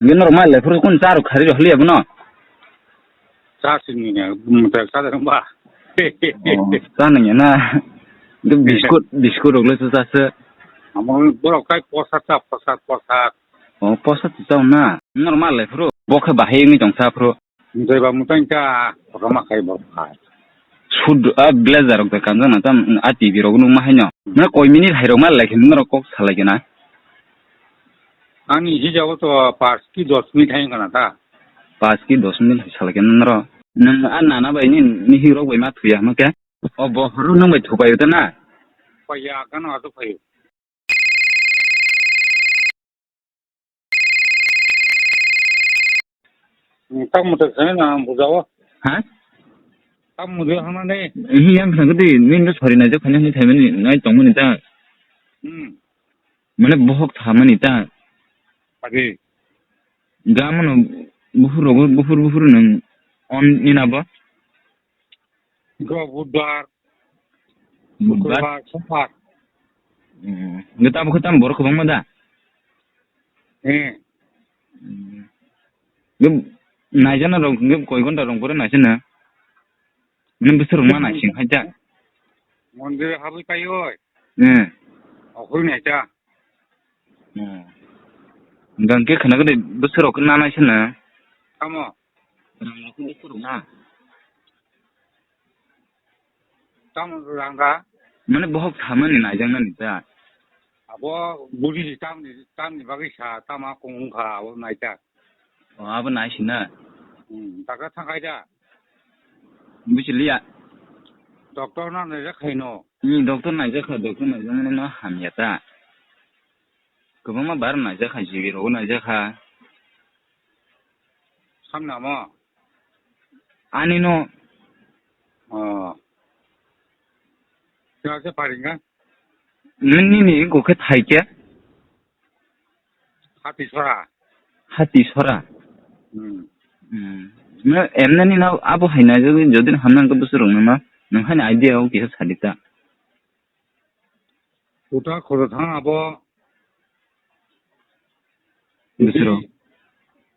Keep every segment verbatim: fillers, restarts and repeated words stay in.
Hwnkhe norok ma lai phuru kun cha rok khari rok haliya bono? Cha sini ne, mutai cha da ba. Oh, cha nang ya na. Hwnkhe biskut, biskut rok le cha cha se. Amo borok kai posa cha, posa, posa. Oh, posa cha cha na. Norok ma lai phuru. Bo khe bahai wngwi tong cha phuru. Mutai ba mutai cha, kotorma khai borok khai. Sud, a, blazer rok da kanjak na tam, a, T V rok nung ma haino. Na koi minute hai rok ma lai khe norok kok salai khe na. Ani hijabo to paanch ki dos minute hai wngkha na ta. Paanch ki dos minute hai salai khe noro. Nwng a nana bai ni, ni hik rok bai ma thuya hwnma khe. O bo horo nwng bai thupai o ta na. Paiya kano ato phaio. Tamo to khana na bujao. Ha? Tamo de hana ne. Hi yang khana gede, nini sori na je khana ni thaimani, nai tongmani ta. Hmm. Mane bohok thamani ta. Agi. Gamano buhur rogo, buhur, buhur nang on nina bo. Go Budbar. Budbar? Sukrobar, Sombar. Hmm. Nge tamo khe tamo borok kwbangma da? Eh. Hmm. Nge naijana rok, nge koi gonta rok bore naisana? Nang bwswk rok ma naising hai ta? Mondir habwi kai oi. Eh. Okhorwi naisa. Hmm. Hwnkhe khwna gede bwswk rok nana sino. Tamo? Rang rok bwswk rok na. Tamo rang da? Mane bohok thamani naijaknani ta. Abo budi tamni, tamni bagwi sa, tama kong wngkha abo naita. O, abo naisina. Hmm, taka thangkai da. Buchiliya. Doctor no naijak khaino. Ni doctor naijak kha, doctor naijak mani no hamya ta. Kwbangma bar naijak kha, G B rogo naijak kha. Hamna mo? Ani no. Oh. Kya se paringa? Nini ni ko khe thai khe? Hati sora. Hati sora. Hmm. Hmm. Na emna ni na abo hai na jodi, jodi hamna ko bwswk rok no na. Nang hai idea o kisa sadi ta. Kuta khoro thang abo. Bwswk rok.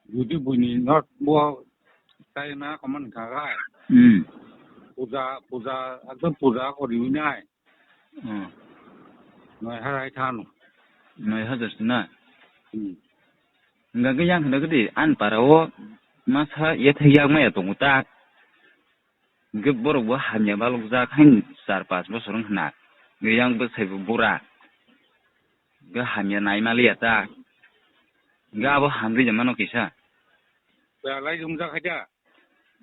Jodi buini not bo tai na kaman kha gai. Hmm. Puja, puja, ekdom puja kori nai. Hmm. Noi harai thano. Noi hajar sina. Hmm. Hingga ke yang hendak gede an para o masa ya thai yang maya tongo ta. Hingke borok bo hamya balok jak hain char pas bosor wng khna. Hingke yang bwsai bo bura. Hingke hamya nai maliya ta. Hingke abo hamri jama no kisa. Belai jumjak hai da.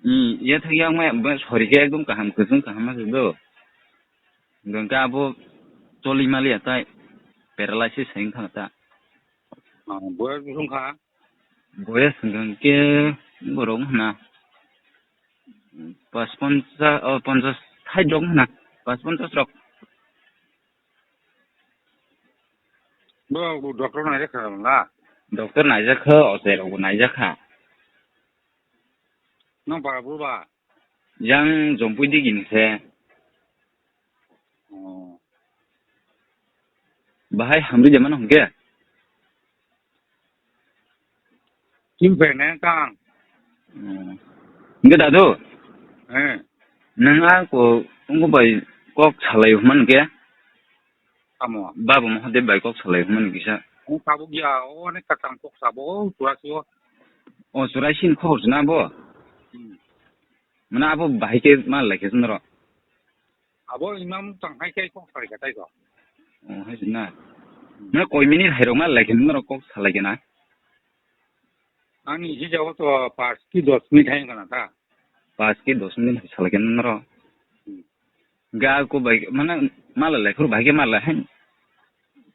Hmm, ya thang yang maya ba sori ke ekdom kaham kwchwng kaham ma se do. Hingke abo choli maliya tai paralysis hai wng thang ta. Ah, boyas bwswng kha? Boyas hwnkhe borok wngkha na pas ponchas, o, ponchas sait rok wngkha na, pas ponchas rok. Bo, bo doctor naijak kha na? Doctor naijak kha, ochai rok bo naijak kha. Nang para bru ba? Yang Jompui digi ni se. Oh. Bahai hamri jama no hwnkhe? Kim pene tang. Hmm. Hwnkhe dadu? Eh. Nwng a ko, wngko bai kok salai hwnma hwnkhe? Tamo? Babu Mahadev bai kok salai hwnma hwnkhe sa. Ang tabuk ya, o ne kakang kok sabo, o churasi o. O churasi ni khobor sina bo? Hmm. Mane abo bahai khe ma lai khe sundro. Abo imam tang hai khe kok salai kha tai ko. O, hai na. Na koi minute hai rok ma lai khe norok kok salai khe na? Ani hijabo to pas ki dos minute hai kana ta? Pas ki dos minute hai salai khe norok. Hmm. Ga ko bai, mane ma lai lai phuru bai khe ma lai hai.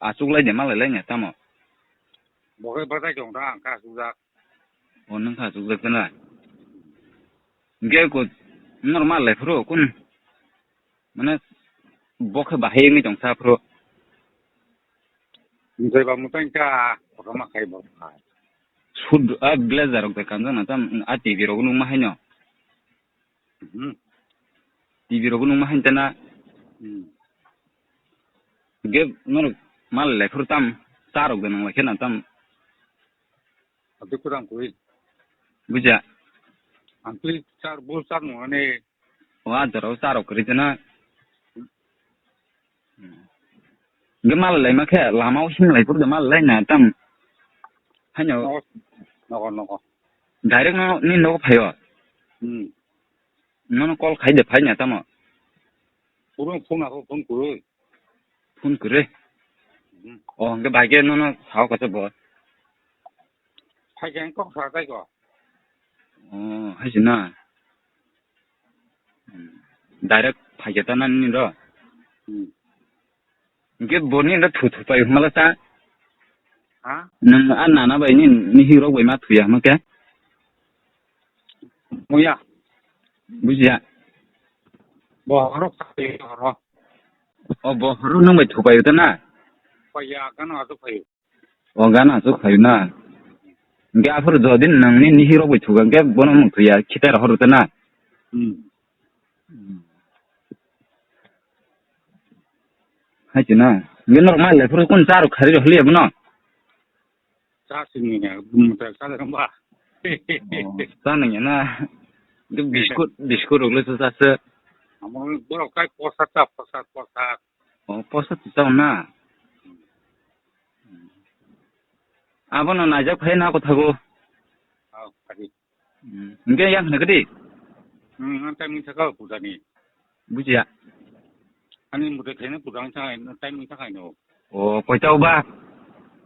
Achuk lai de ma lai lai nya tamo. Bo khe batai jong da ang ka achuk jak. O nang ka achuk jak na. Hingke ko normal lai phuru kun, mane, bo khe bahai wngwi tong sa phuru. Hwnkhe ba mwtai kha, kotorma khai bo khai. Sud, a, blazer rok bai kanjak na tam, a, T V rok nung ma haino. Mhm. T V rok nung ma hain tana. Hmm. Hwnkhe norok mal lai phuru tam, cha rok de nang lai khe na tam. Ati kurang kui. Buja. Ang twi char bul char nung ani. O a jora o charo kwrwi jana. Ge mal lai ma khe lama o sing lai pur de mal lai na tam. Haino. Nogo, nogo, nogo. Direct no ni nogo phaio. Hmm. Nono call khai de phai na tamo. Purung phone ako phone kurui. Phone kwrwi. Hmm. O, hwnkhe bai khe nono sao kaisa bo. Phaikhe ang kok sa tei ko. O, hai se na. Hmm. Direct phaikhe ta nani ro. Hmm. Hwnkhe boni ro thu thu pai hwnmala ta. Ha? Nwng a nana bai ni, ni hirok bai ma thuya hwnma khe? Muya. Bujiya. Bo horo phaio horo. O bo horo nwng bai thupaio ta na? Phaia, gana aswk phaio. O gana aswk phaio na? Hwnkhe aphuru jodi nwng ni nihi rok bai thuka hwnkhe bono mung thuya khitai rok horo ta na? Hmm. Hai se na? Hwnkhe norok ma le phuru kun cha rok khari rok hliya bono? Cha sini ne, bumta cha da ba. O, cha nang ya na. Ge biskut, biskut rok le cha cha se. Amo borok kai posa cha, posa, posa. O, posa cha cha na. Abono naijak phai na kothago. Aw, phai. Hmm. Hingke yang hingke di? Hmm, ang time ni sakao puja ni. Bujiya. Ani mutai khaina puja ang sangai, time ni sakai no. O, koita o ba?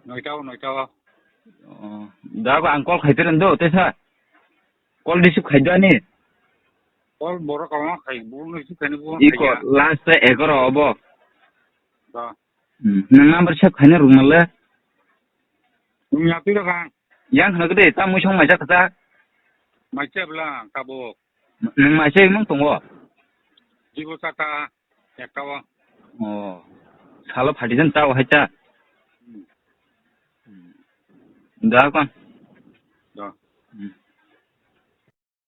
Noita o, noita o. O, da ba ang call khai teren do, tesa? Call receive khai do ani? Call borok kama khai, borok no receive khai ni bo. Iko, last egaro obo. Da. Hmm, nwng number save khaina rwngmale? Nwng ya twi rwkha. Yang hwnkhe de, ta muisong maisa kwchak? Maisa bwla tabuk. Nwng maisa imung tongo? Jibo chata, ekta o. O, salo phatijan ta o hai ta? Hmm. Da kon? Da. Hmm.